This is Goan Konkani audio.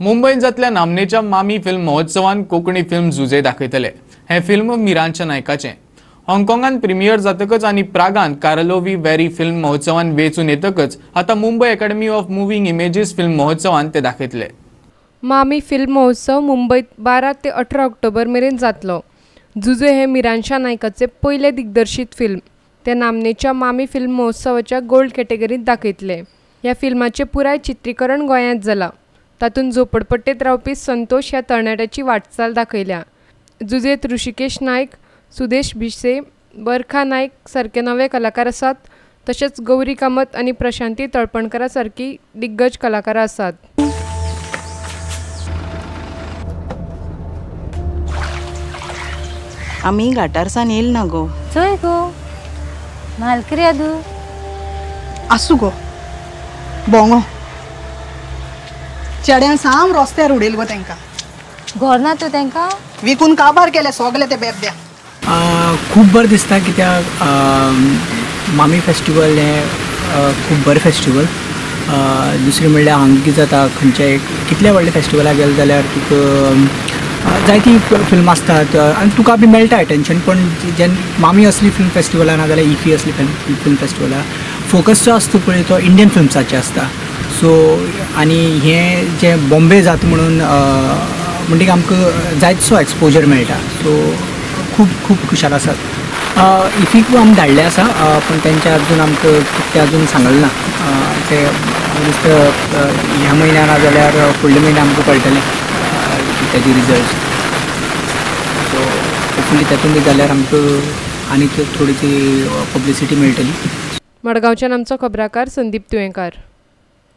मुंबयत जातल्या नामनेच्या मामी फिल्म महोत्सवान कोंकणी फिल्म जुजे दाखयतले. हें फिल्म मिरांच्या नायकाचें. हाँगकाँगान प्रिमियर जातकच आनी प्रागान कार्लोवी वेरी फिल्म महोत्सवान वेंचून येतकच आतां Mumbai academy of moving images film महोत्सवान ते दाखयतले. मामी फिल्म महोत्सव मुंबयत 12 ते 18 ऑक्टोबर मेरेन जातलो. जुजे हे मिरांशा नायकाचे पयले दिग्दर्शीत फिल्म. ते नामनेच्या मामी फिल्म महोत्सवाच्या गोल्ड कॅटेगरीत दाखयतले. ह्या फिल्माचें पुराय चित्रीकरण गोंयांत जालां. तातूंत झोपडपट्टेंत रावपी संतोष ह्या तरणाट्याची वाटचाल दाखयल्या. जुजेत ऋषिकेश नायक, सुदेश भिसे, बरखा नायक सारके नवे कलाकार आसात. तशेंच गौरी कामत आनी प्रशांती तळपणकरा सारकी दिग्गज कलाकारां आसात. आमी घाटार सान येयल ना गो. चोय गो मालक्रियादू आसूं गो बोंगो चेड्यान साम रस्त्यार उडयल गो तेंकां. घर ना तूं तेंकां विकून काबार केले सगळे ते बेबद्या. खूब बरें दिसता कित्याक मामी फेस्टिवल हें खूब बरें फेस्टिवल. दुसरें म्हणल्यार हांगा कितें जाता, खंयच्या कितल्या व्हडल्या फेस्टिवलाक गेले जाल्यार तुका जायतीं फिल्मां आसतात आनी तुका बी मेळटा एटेन्शन. पण जेन्ना मामी असली फिल्म फेस्टिवलां ना जाल्यार इफी असली फिल्म फेस्टिवलां फोकस जो आसता पळय तो इंडियन फिल्म्साचेर आसता. सो आनी हें जें बॉम्बे जाता म्हणून म्हणटकीर आमकां जायतसो एक्सपोजर मेळटा. सो खूब खूब खुशाल आसात. इफीक आमी धाडले आसा पूण तेंच्या अजून आमकां कितें अजून सांगलें ना. ते नुस्तें ह्या म्हयन्या ना जाल्यार फुडल्या म्हयन्या आमकां कळटलें तेजे रिजल्ट. सो होपफुली तातूंत बी जाल्यार आमकां आनी थोडी ती पब्लिसिटी मेळटली. मडगांवच्यान आमचो खबराकार संदीप तुयेंकार.